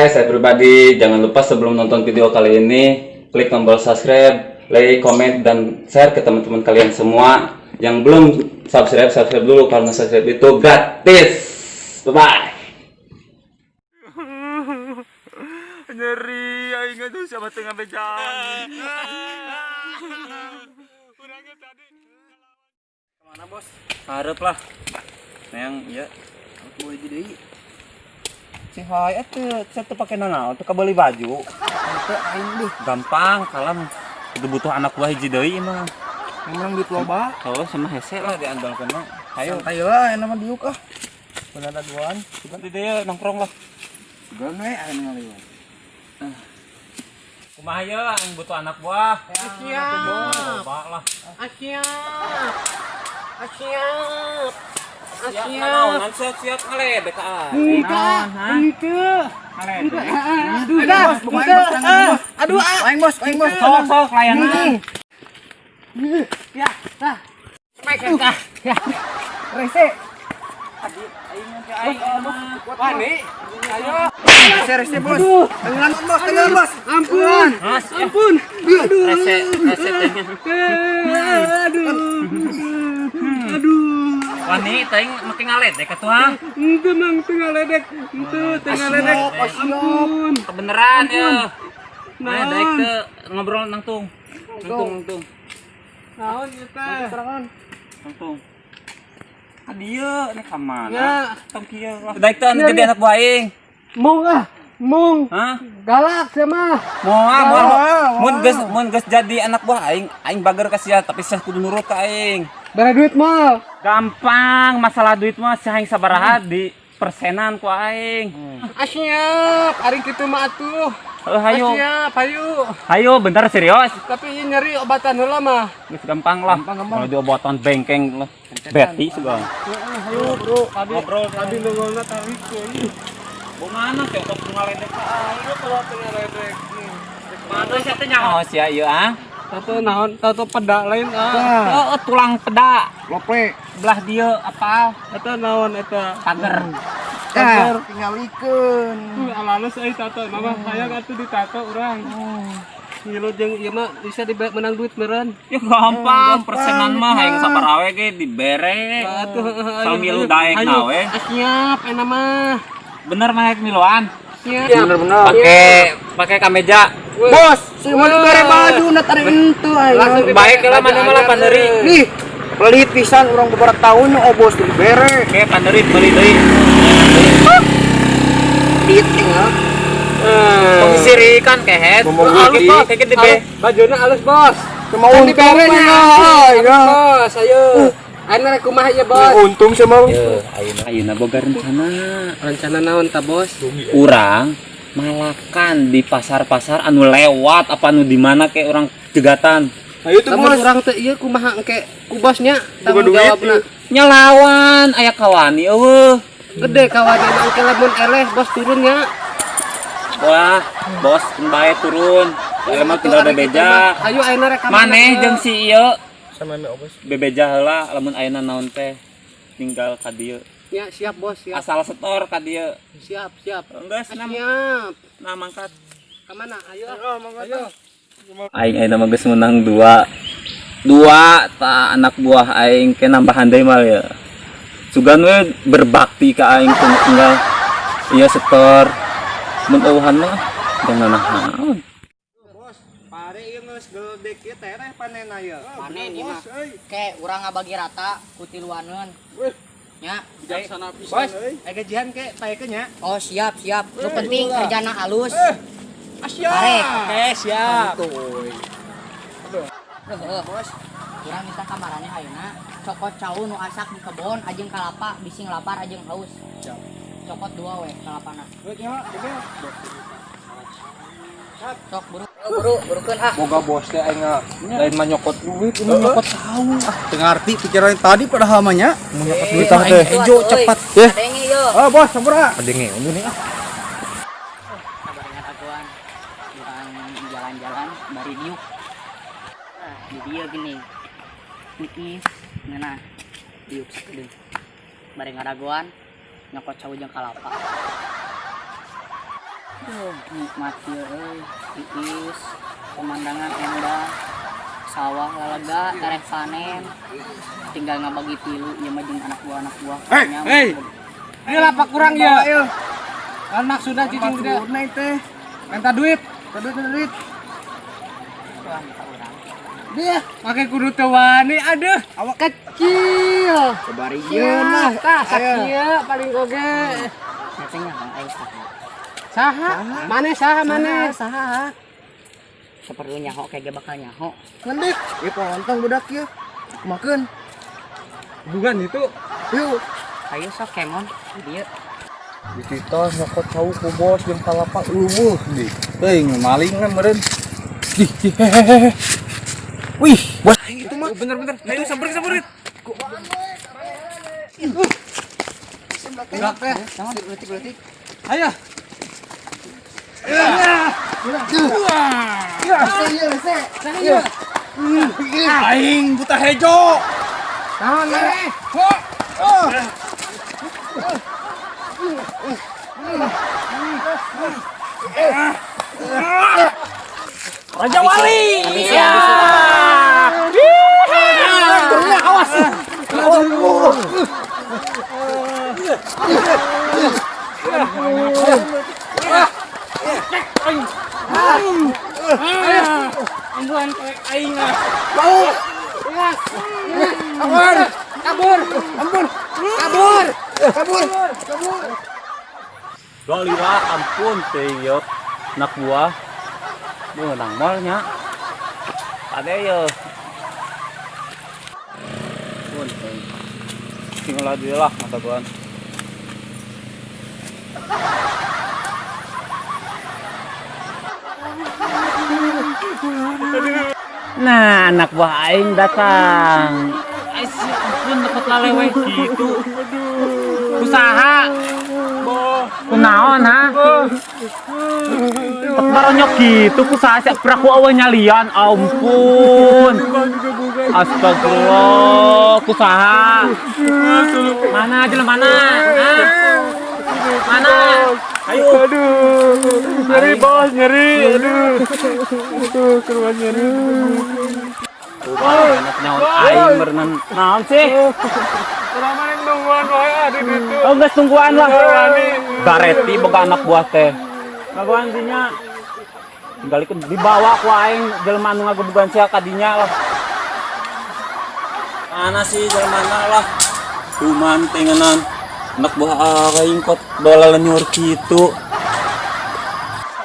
Guys, everybody, jangan lupa sebelum nonton video kali ini klik tombol subscribe, like, comment, dan share ke teman-teman kalian semua. Yang belum subscribe, subscribe dulu karena subscribe itu gratis. Bye bye. Nyeri aing, aduh, siapa tengah bejaan. Urangnya tadi. Mana, Bos? Harap lah. Yang ya. Aku hiji deui. Si hai atuh, saya tuh pakai nanaon tuh beli baju. Teu aing deh. Gampang, kalem. Itu butuh anak buah hiji deui mah. Yang menang duit loba. Oh, sama hese lah diandalkeun mah. Ayo. Santai lah, enak mah diuk ah. Bener ada duaan. Di dieu nongkrong lah. Sugan we aing ngaliwat. Kumaha ye, aing butuh anak buah. Siap. Loba lah. Siap. Siap. Siap Siap. naonan siap siap ngaledek ka aing. Enggak, enggak. Ngaledek. Aduh, bos, enggak. Aduh, ah. Aing bos, aing bos. Sok sok layanan. Ya, tah. Smack tah. Ya. Rese. Wani, ayo. Rese, rese bos. Tenggelam bos, tenggelam bos. Ampun. Ampun. Aduh. Rese rese teh. Aduh. Aduh. Wani teuing make ngaledek atuh ah. Ente mang teu ngaledek. Ente teu ngaledek. Ampun. Kebeneran ya. Nah, Naon? daek teu ngobrol nangtung. Nangtung nangtung. Naon ieu teh? Nangtung. Ah dieu nih ka mana? Ya. Tong kieu lah. Daek teu anu jadi anak buah aing. Mung ah, mung. Hah? Galak sama. Moal moal. Mun geus jadi anak buah aing, aing bager ka sia, tapi sia kudu nurut ka aing. Bere duit moal. Gampang, masalah duit mah sia aing sabaraha di persenan ku aing. Ah siap, ari kitu mah atuh. Heuh, hayu. Ah siap, hayu. Hayu, bentar, serius. Tapi ieu nyeri obatan heula mah. Geus gampang lah. Kalau diobatan bengkeng lah. Beti segala. Heeh, hayu bro. Tadi Ngobrol. Tadi nongolna tarik euy. Mana sih untuk ngaledek ka aing? Ayo kalau teu ngaledek. Mana sia teh nyaho sia ieu ah? Tato naon? Tato peda lain ah. Oh, tulang peda. Lope. Belah dieu apal? Eta naon eta? Pager. Tah, tingalikeun. Alalus euy tato mah hayang atuh ditato urang. Ngilu jeung ieu mah bisa dibayar menang duit meureun. Ya gampang, persenan mah hayang sabaraha we ge dibere. Atuh heeh, Sal milu daek ayo. na we. Ah, siap enak mah. Bener mah hayang miluan. Siap. Bener-bener. Pakai pakai kameja. Bos, si mau dibere baju na tadi entu aing. Langsung dibere Baik lah mana baju malah anyar, panderi. euy. Nih, pelit pisan urang beberapa tahun oh bos dibere. Oke, panderi beli deui. Pelit tinggal. Tong sirikan kehet. Ngomong Alus gitu. kok kayak gede. Bajuna alus, Bos. Cuma Kan untung dibere nya. mah, Alus, ya. Bos, ayo. Ayeuna rek kumaha ieu, Bos? Untung sama. Ye, ayeuna ayeuna boga rencana. Rencana naon ta, Bos? Urang malakan di pasar-pasar anu lewat apa anu di mana kayak orang cegatan. Ayo tuh Lamun bos. urang teu ieu kumaha engke ku bosnya tanggung duit, jawabna. Nyalawan aya kawani eueuh. Gede kawanina engke lamun eleh bos turunnya. Wah, bos bae turun. Eleh mah tinggal bebeja. Ayo ayeuna rek ka mana? Maneh jeung si ieu Sama eme bos. bebeja heula lamun ayeuna naon teh tinggal ka dieu. Ya, siap bos, siap. Asal setor ka dieu. Siap, siap. Geus Ah, nam siap. nah mangkat. Ka mana? Ayo. ah. Ayo. Aing ayeuna mah geus menang dua. Dua ta anak buah aing ke nambahan deui mah ya. Sugan we berbakti ka aing tinggal iya setor. Mun eueuhan mah jangan naon. Bos, pare ieu geus geledek ieu teh panen ieu. Panen ieu mah. Ke urang ngabagi rata ku tiluaneun. Nya. Bijaksana pisan Bos, euy. eh gajian ke paekeun nya. Oh siap siap. Nu penting kerjana alus. Siap. Arek. Oke, siap. Heeh, bos. Urang minta kamarane ayeuna cokot cau nu asak di kebon ajeng kalapa bising lapar ajeng haus. Cokot dua we kalapana. Sok buru buru burukeun ah. Boga bos teh aing lain mah nyokot duit, ini nyokot cau. Ah, teu ngarti pikiran tadi padahal mah nya. Mau nyokot duit tah teh. Ejo cepat. Eh. Kadenge yeuh. Oh, bos, sampura. Kadenge unduh nih ah. Sabarengan aguan. Urang jalan-jalan bari diuk. Nah, di dieu gini. Niis ngeunah diuk sakedeung. Bari ngadagoan nyokot cau jeung kalapa. Duh, nikmat ieu euy. Tiis, pemandangan endah. Sawah lalaga, tereh panen. Tinggal ngabagi tilu ieu mah jeung anak buah anak buah. Hei, hei. Ini lapak kurang ya. Kan maksudnya cicing tidak Maksudna teh. minta duit. Duit, duit. Dia pakai kudu teu wani, aduh. Awak Kecil. Kebarieun lah. Tah, sakieu paling oge. Teh nyaho aing saha. Saha? Mane saha mane? Saha? Seperlu nyaho kayak bakal nyaho. Ngendik. Ieu pontong budak ieu. Kumakeun. Bukan itu. Yuk. Ayo sok kemon dieu. Dititah nyokot cau ku bos jeung palapa eueuh di. Teuing maling kan meureun. Dih, dih, hehehe. Wih, bos aing itu mah. Bener-bener. Ayo samperin samperin. Budak teh. Leutik-leutik. Ayo. Iya, Aing buta hejo. Naon maneh? Raja Wali. Iya. Awas. Ambulan kolek aing lah. Kabur. Kabur. Ampun. Kabur. Kabur. Kabur. Lolira ampun teh yo. Anak buah. Meunang mall nya. Ade yo. Ampun teh. Tinggal duit lah mata gua. Nah, anak buah aing datang. Ampun deket lalewe gitu. Usaha. Kunaon ha? Tek baronyok gitu kusaha sih peraku awe nyalian ampun. Astagfirullah, kusaha. Mana aja mana? Hah? Mana? Ayo. Aduh, nyeri bos, nyeri. Aduh, aduh, keruan nyeri. Anak nyaon aing meureunan naon sih? Selama yang nungguan wae ah di ditu. Oh geus tungguan lah. Gareti boga anak buah teh. Ngagoan dinya. Tinggalikeun dibawa ku aing jelema anu ngagebugan sia ka dinya lah. Mana sih jelema lah? Kuman teh ngeunaan anak buah aing kot dola lenyur kitu.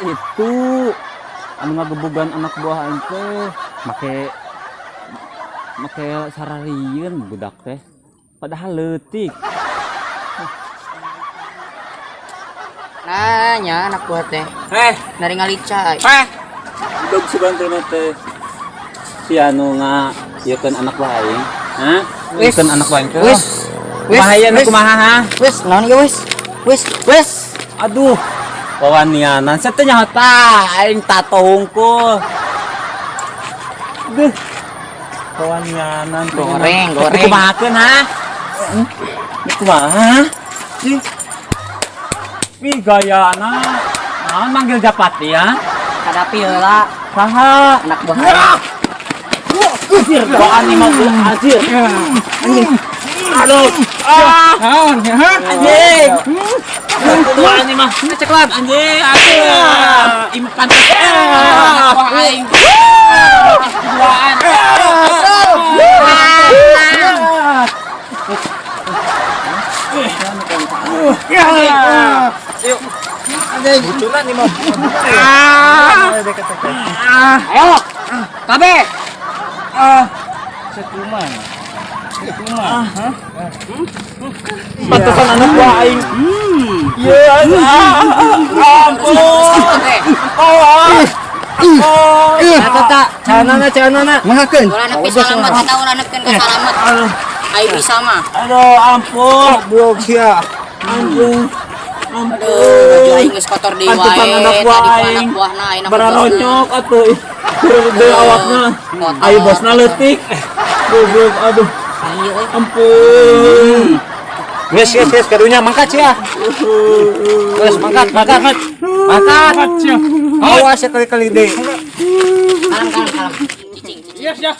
Itu anu ngagebugan anak buah aing teh make make sararieun budak teh. Padahal leutik. Nah, nya anak buah teh. Eh, Nari ngalicai. eh. Dog subantuna teh. Si anu nga ieu anak buah aing. Hah? Wis. Ieu anak buah aing teh. Wis. Wis. Bahaya nu wis. kumaha ha? Wis, naon ieu wis? Wis, wis. Aduh. Wawanianan sia teh nyaho tah aing tato hungkul. Duh. Wawanianan teh. Goreng, goreng. Kumahakeun ha? Kumaha? Ih. Wih gayana. Naon manggil Japati ya? Hadapi heula Saha? anak buah aing. Anjir, doan nih mau anjir. Aduh. Ah, Naon ya? Ha? anjing. Doan nih mah. Ceklat anjing. Aduh. Im pantas. Anak buah aing. Duaan. Bucunan nih mau. Ayo. Kabe. Sekuman. Sekuman. Pantesan anak buah aing. Iya, ampun. Kabe. Oh. Eta tak. Canana canana. Mahakeun. Ulah nepi salamet eta ulah nepikeun ka salamet. Ayo bisa mah. Aduh, ampun. Goblok sia. Ampun. Aduh, baju aing geus kotor deui wae. Pantesan anak Tadi buah ku anak aing. buahna aing Bararonyok atuh. Gede awakna. Kotor. Ayo bosna leutik. Goblok aduh. Iya euy. Ampun. Geus, geus, geus, karunya mangkat sia. Geus, mangkat, mangkat, mangkat. Mangkat. Awas ya kali-kali deh. Kalem, kalem, kalem. Cicing, cicing. Iya, ya.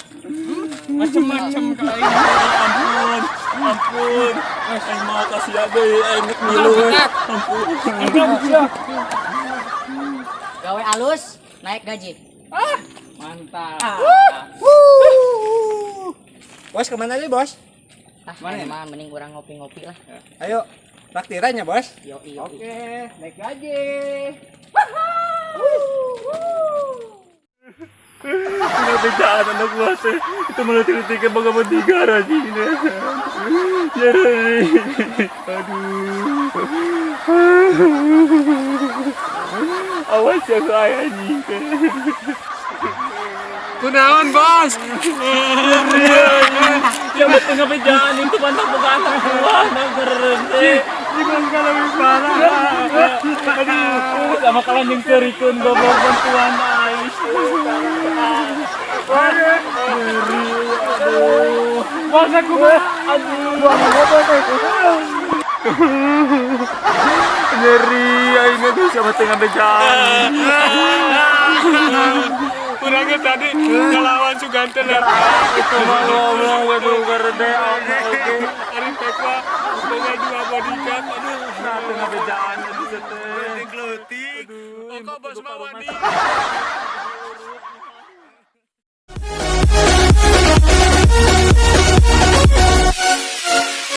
Macem-macem ka aing. Ampun, ampun. Aing mah kasih abe, aing milu. Ampun. Gawe alus, naik gaji. Mantap. Bos, kemana nih, Bos? Ah, mana mah mending urang ngopi-ngopi lah. Ayo, traktirannya, Bos. Yo, yo. Oke, naik gaji. Nggak bejaan anak gua teh. Itu malah tiga bangga bertiga anjing. Nyeri. Aduh. Awas ya ke anjing. Kunaon, Bos? Ya betul nggak bejaan itu mantap bukan anak gua nang keren teh. Gimana kalau lebih parah? Aduh, sama kalian yang serikun goblok bantuan aing. Nyeri, aduh. Bos, aku mah. Aduh. Nyeri, aing aduh sama tengah bejaan. Urangnya tadi ngelawan Sugante lah. Itu mah ngomong aduh gerde oke. Ari Pekwa boga dua bodyguard. Aduh. Nah, tengah bejaan aduh seteh. Leutik. Aduh, Kok bos mah wani. mah.